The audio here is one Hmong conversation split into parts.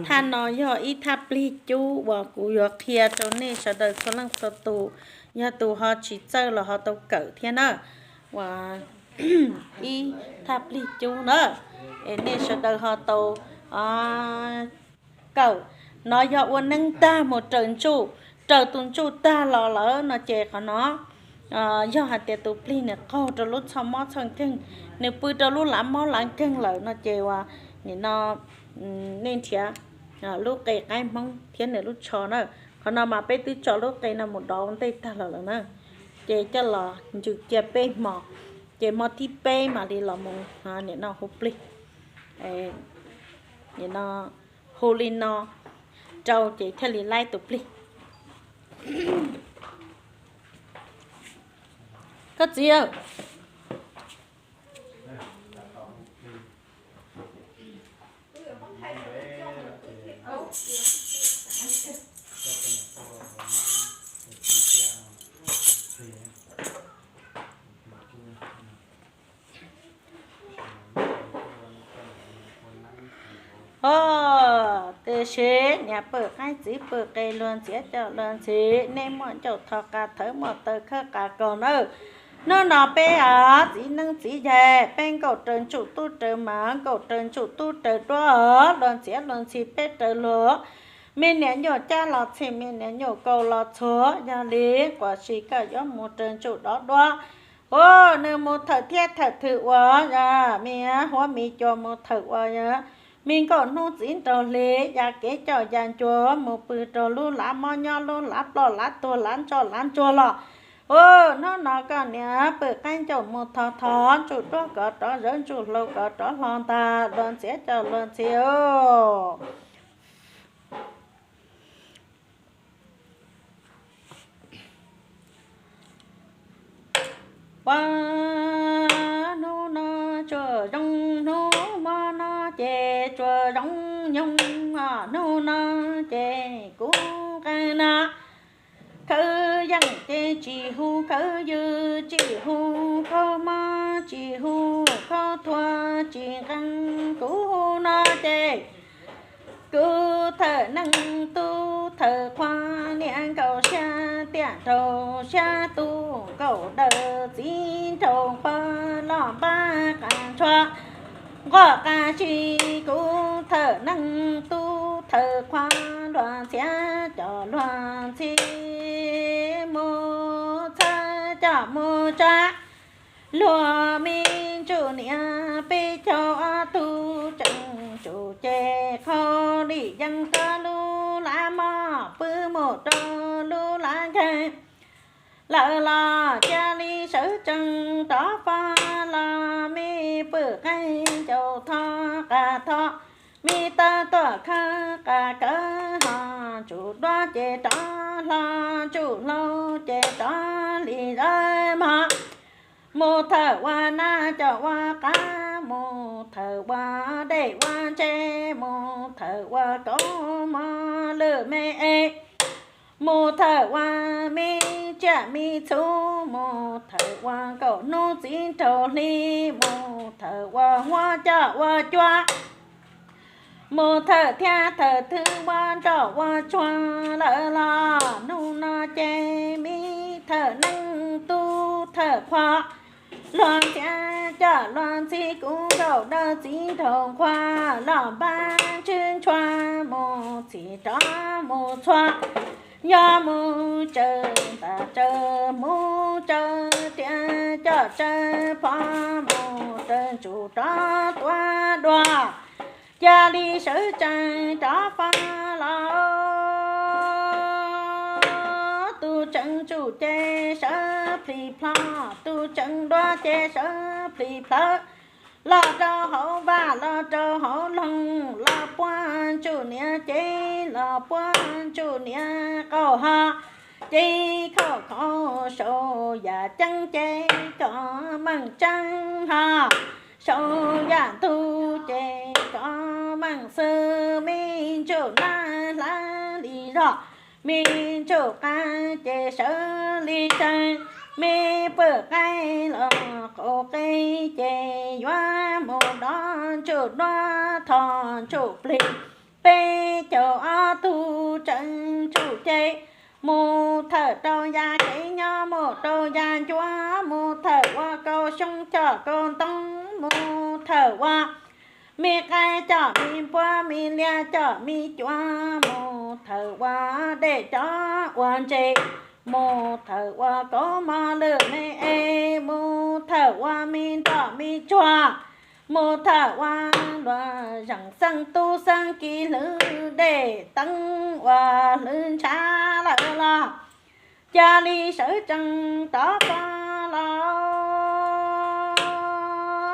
Thaj no yog ib thaj plig cub uas kuv yuav qhia rau nej sawv daws txhua leej txhua tus, yog tus ho tsis txawj los ho tau kawm thiab na. Uas ib thaj plig cub na, es nej sawv daws ho tau kawm. No yog ua neeb tag mus raws ntsuj, raws tus ntsuj tag los lawm no ces qhov no yog hais tias tus plig nws qaug rau lub txhoj mob txhoj nkeeg, nws pw rau lub lav mob lav nkeeg lawm no ces uas nim no nej nrhiav lub qe qaib Hmoob thiab nws lub tsho na. Qhov no mas peb twb tso lub qe no mus dov ua ntej tag los lawm na, ces coj los ntsws cia peb hmo, ces hmo thib peb mam li los mus nim no hu plig, nim no hu li no rau ces thiaj li laib tus plig. Koj txiv, o, tiam sis niam pw qaib txiv pw qe luag ntxhiab coj luag ntxhi, nej muaj ncauj tho qa thawv muaj taw khawb qa kaus nawb. Hnub no peb txiv neeb txiv yaig peb nkaum raws ntsuj tub raws mab nkaum raws ntsuj tub raws duab, luag ntxhiab luag ntxhi peb raws luag. Me niam nyuj cab los txhij me niam nyuj kaus los txhuam, yog li quas si koj yuav mus raws ntsuj dov duab. Ua nws mus thawm thiab thawm thwm ua, me huab me cua mus thawm ua, me nkauj hnub txiv nraug hli ya kev coj ya ncua mus pw rau lub lav mob nyob lub lav ploj lav tuag lav ntsoj lav ntsuag los. Ua hnub no koj niam pw qaib ncaum mus thov thov ntsuj duab kov rov zawv ntsuj hlauv kov rov hlo ntag luag ntxhiab coj luag ntxhi. Ua hnub no tsuas zoo hnub mo no ces tsuas zoo nyoog, hnub no ces kuv nqee na. Khawb yeej ces tsis hu khawb ywg, tsis hu khaub mob, tsis hu khaub thuas, tsis nqee kuv hu no ces kuv thawm neeg tub thawm qhua, niam nkaum xya tiam nraug xya tub nkaum daws txiv nraug qhua los npab qas ntshua nqoj qas si, kuv thawm neeg tub thawm qhua luag ntxhiab coj luag ntxhi mus txhawb coj mus tsa. Luag me ntsuj niam peb caug ob tug tseem tsum ces qhov li yeej rau lub lav moj pw mus rau lub lav nkeeg lawm los cia li sawv tsees rov fo los me pw qeej ncaus tho qas tho, me taw tuaj khawb qas kawb ho ntsuj duab ces rov hlo ntsuj hlauv ces rov li zawv mog. Mus thawm ua nab coj ua qab, mus thawm ua dej ua ntse, mus thawm ua kauv mog lwm me es, mus thawm ua me tsiaj me txhu, mus thawm ua nkaum hnub txiv nraug hli, mus thawm ua huab coj ua cua, mus thawm thiab thawm thwv ua nroj ua tsuag lawm los hnub no ces me thawm neeg tub thawm qhua luag ntxhiab coj luag ntxhi kuv nkaum daws txiv nraug qhua los npab ntswb ntshua mus txhim rov mus txhua. Nyob mus tsaws ntas tsaws mus tsaws riam coj tsaws phom mus raws ntsuj rov tuav dua. Cia li sawv tsees rov fo los tus tseem tsum ces sawv plis plho, tus tseem duab ces sawv plis plhawv, los rau hauv vaj los rau hauv loog, los puag ntsuj niam ces los puag ntsuj niam qaum ho, ces khaum khaum sau yam ceeb ces cov meej tseeb ho, sau yam ntug ces cov meej xwb, me ntsuj nab hlawv li zog, me ntsuj qab ces sawv li tsees. me pwm qaib los qaum qe ces yuav mus dov ntsuj duab thom ntsuj plig. Peb caug ob tug tseem tsum ces mus thawm rau yas kev nyob, mus rau yas ncuav, mus thawm ua kaus xyoob coj kaus ntoo, mus thawm ua me qaib coj me npua, me liab coj me cuav, mus thawm ua dej coj ua ntses, mus thawm ua kaus mom lwm me es, mus thawm ua me nroj me tsuag, mus thawm ua luag zeem xeeb tub xeeb kiv hlwb dej teeb ua hlwb ntshav lawm los cia li sawv tsees rov pog los.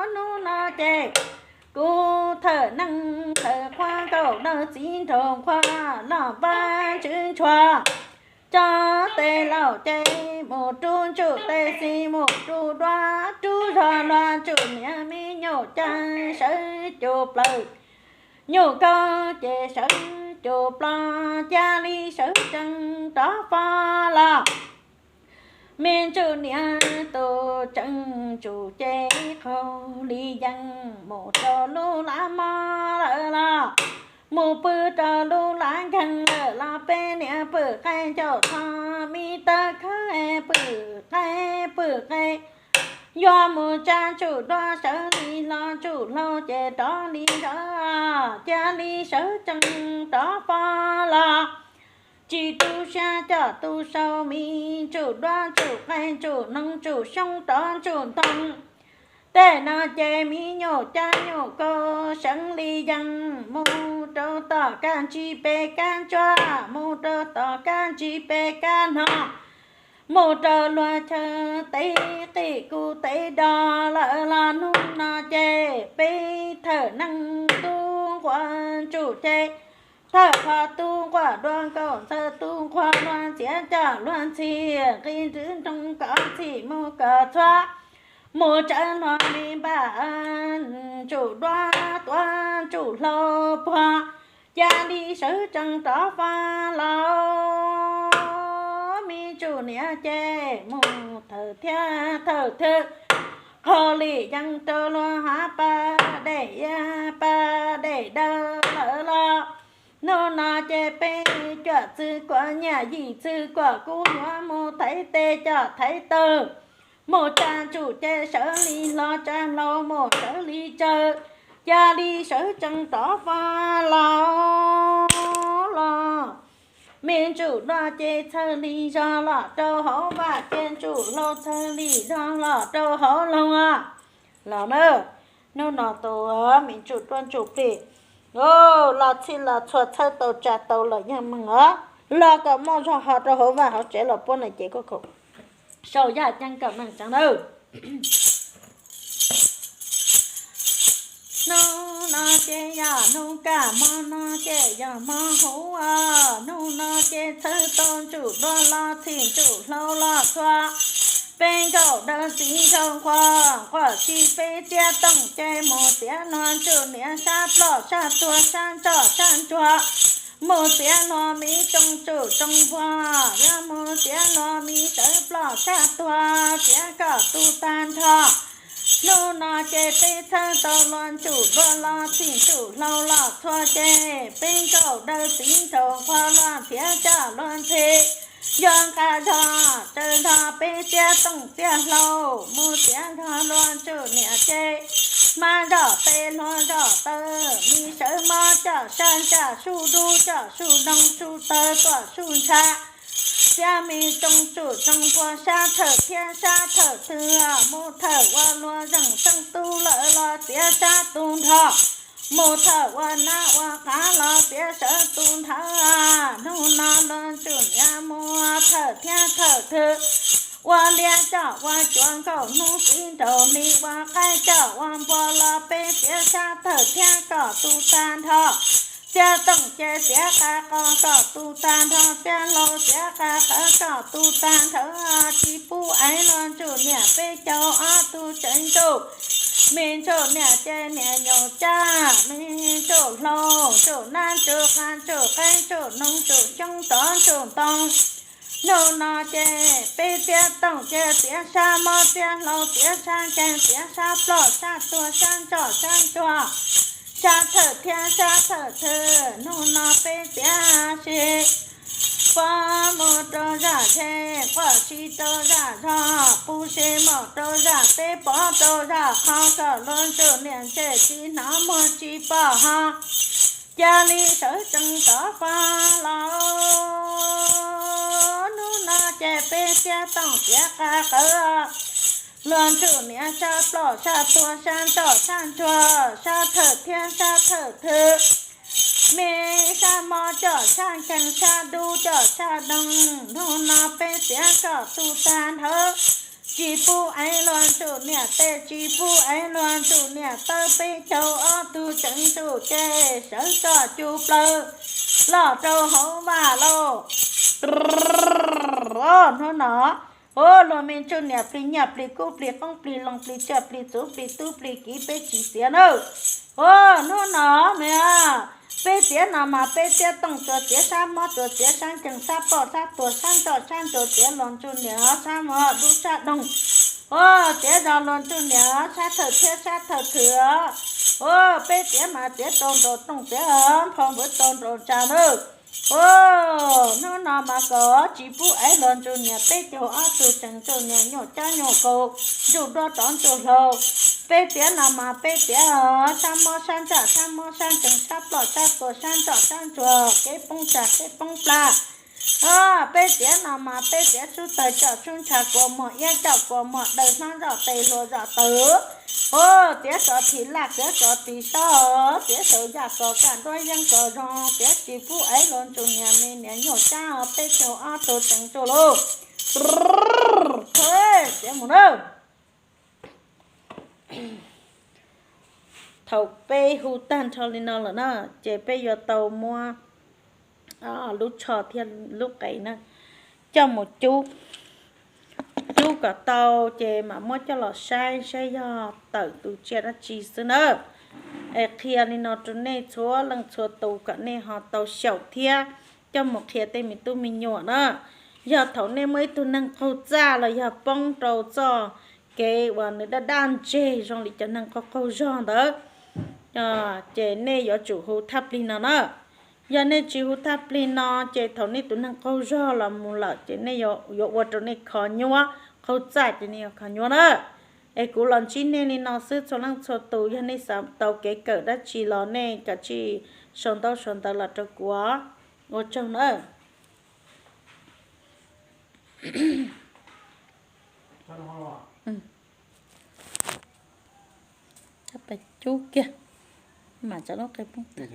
Hnub no ces kuv thawm neej thawm qhua nkaum dawb txiv nraug nqhuab los npab ntswv ntshua, cov tes laus ces mus rub ntsuj tes xis, mus rub duab rub zog luag tsum niam me nyuam cas sawv cus plaws, nyuam kaub ces sawv cus plo, cia li sawv tsees rov pog los. Me ntsuj niam tus tseem tsum ces qaug li yees mus rau lub lav mob lawm los, mus pw rau lub lav nkeeg lawm los peb niam pwm qaib ncaum tho, me tawb khawb pwm qaib pwm qe, yuav mus tsa tsum duab sawv li hlo tsum hlau ces rov li zov, cia li sawv tsees rov pog los. Tsis tu siab coj tu sau, me tsum duab tsum qe tsum noog tsum xyoob rov tsum ntoo. Tej no ces me nyuam cab nyuam kaus seev li yees mus rau tom kaj ntsis pes kab ntsuab, mus rau tom kaj ntsis pes kab hno, mus rau luag chaw tev qij kuv tev do lawm los hnub no ces peb thawm neeg tub nquas tsum ces thawm qhov tub nquas dua nkaus ntxawg tub nquas luag ntxiav coj luag ntxhi, nqi nrwv nroo kov txhim mus kom txhua, mus tsawv luag me npaj tsum duab tuav tsum hlau puag, cia li sawv tsees rov pog los. Me tsum niam ces mus thawm thiab thawm thwm, qaug li yees rau luag hav pas dej iab pas dej dawb lawm los. Hnub no ces peb cuam txwv kuam nyiaj yim txwv kuam kub yuav mus thaiv tes coj thaiv taw, mus tsa tsum ces sawv li hlo tsa hlau mus sawv li tsaw, cia li sawv tsees rov pog los los. Me tsum duab ces txhawj li zog los rau hauv vaj, ces tsum hlau txhawj li zog los rau hauv loog los na. Hnub no tus me tsum duab tsum plig los txhij los txhua txhawb tau tsa tau los yeej meej os. Los kom muaj zog ho rau hauv vaj hauv tsev los puab na ces kuj sau yaj ceeb kom meej tseeb nawb. Hnub no ces yog hnub kaj, hmo no ces yog hmo huv, hnub no ces txhawb tau tsum duab los txhij tsum hlau los txhua, peb nkaum dawb txiv nraug nquas, nquas txij peb txiab toom ces mus txiav luag tsum niam sab ploj sab tuag sab ntsoj sab ntsuag, mus txiav luag me tsoo tsum tsoo npua, yuav mus txiav luag me sawv ploj sab tuag txiav kom tu tag nrho. Hnub no ces peb txhawb tau luag tsum duab los txhij tsum hlau los txhua ces peb nkaum dawb txiv nraug nquas luag txiav coj luag ntxhi, yuav nqa zog tsaws zog peb txiav toom txiav hlau, mus txiav zog luag tsum niam ces hmab zom pes hluas zom taw, me sawv mob coj sab ntsaj su dub coj su noog su taw tuam su ntsha, txiav me tsoo tsum tsoo npua sab thawm thiab sab thawm twg, mus thawm ua luag zeem xeeb tub lawm los txiav sab tu nrho, mus thawm ua nab ua qav los txiav sawv tu nrho. Hnub no luag tsum niam mus thawm thiab thawm twg, ua liab coj ua cuav nkaus hnub txiv nraug hli, ua qaib coj ua npua los peb txiav sab thawm thiab kom tu tag nrho. Txiav toom ces txiav qa qos kom tu tag nrho, txiav hlau txiav qa qawv kom tu tag nrho. Tsis pub aiv luag tsum niam peb caug ob tug tseem tsum, me tsum niam ces niam nyuam caj, me tsum hlau tsum nab tsum qa tsum qaib tsum noog tsum xyoob rov tsum ntoo. Hnub no ces peb txiav toom ces txiav sab mob txiav hlau txiav sab nkeeg txiav sab ploj sab tuag sab ntsoj sab ntsuag, sab thawm thiab sab thawm thwm. Hnub no peb txiav sib pov mus rau zaj zej, quaj sib rau zaj zog, pub sib mom rau zaj teb pov rau zaj qhov kom luag ntsuj niam ntsej tsis hnov muag tsis pom ho ca li sawv tsees tov pov los. Hnub no ces peb txiav toom txiav qa qawv, luag ntsuj niam sab ploj sab tuag sab ntsoj sab ntsuag sab thawm thiab sab thawm thwm, me sab mob coj sab nkeeg sab dub coj sab doog. Hnub no peb txiav kom tu tag nrho, tsis pub ev luag ntsuj niam tes tsis pub ev luag ntsuj niam taw, peb caug ob tug tseem ntsuj ces sawv txoj cub plaws los rau hauv vaj lauj. Hnub no, ua luag me ntsuj niam plig nyiaj plig kub plig qoob plig loo plig tsiaj plig txhu plig tub plig kiv peb tsis txiav nawb. Ua hnub no mas peb txiav no mas peb txiav toom tsuas txiav sab mob tsuas txiav sab nkeeg sab ploj sab tuag sab ntsoj sab ntsuag txiav luag ntsuj niam sab mob dub sab doog. Ua txiav zog luag ntsuj niam sab thawm thiab sab thawm thwm. Ua peb txiav mas txiav rau nraum rooj txiav nphau npawv rau nraum tsa nawb. Ua hnub no mas kom tsis pub ev luag ntsuj niam peb caug ob tug tseem ntsuj niam nyuam cab nyuam kaus, ntsuj duab rov ntsuj hlau. Peb txiav no mas peb txiav sab mob sab ntsaj sab mob sab nkeeg sab ploj sab tuag sab ntsoj sab ntsuag kev poob tsag kev poob plag. Peb txiav no mas peb txiav sub tawg coj sub ntsha kua muag iab coj kua muag daw hlob zoj tes hluas zoj taw. Ua txiav tso tis laj txiav tso tis sob, txiav saum yaj kos kaj nruab yeeb kos zoo, txiav tsis pub ev luag ntsuj niam me niam nyuj cab peb caug ob tug tseem ntsuj lauj. Txiav mus na. Thaum peb hu tag nrho li no lawm na, ces peb yuav tau muab lub tsho thiab lub qe na coj mus cub. Cub kom tau ces mam muab coj los saib saib yog tawm tus tsiaj dab tsi xwb na. Es qhia li no rau nej txhua leej txhua tus kom nej ho tau xyaum thiab coj mus qhia tej me tub me nyuam na. Yog thaum nej muaj ib tug neeg qaug txaj los yog poob rau txoj kev uas nws daj daj ntseg zoo li cov neeg qaug qaug zog ntawd, ces nej yuav tsum hu thaj plig no na. Yog nej tsis hu thaj plig no ces thaum nej tus neeg qaug zog los mus lawm ces nej yuav ua rau nej kho nyuab, qaug txaj ces nej yuav kho nyuab na. Es kuv los ntsib nej li no xwb txhua leej txhua tus, yog nej xav tau kev kawm dab tsi los nej kav tsij sau ntaub sau ntawv los rau kuv. Ua tsaug na. Cub kiag, mam tsa lub qe poob tag.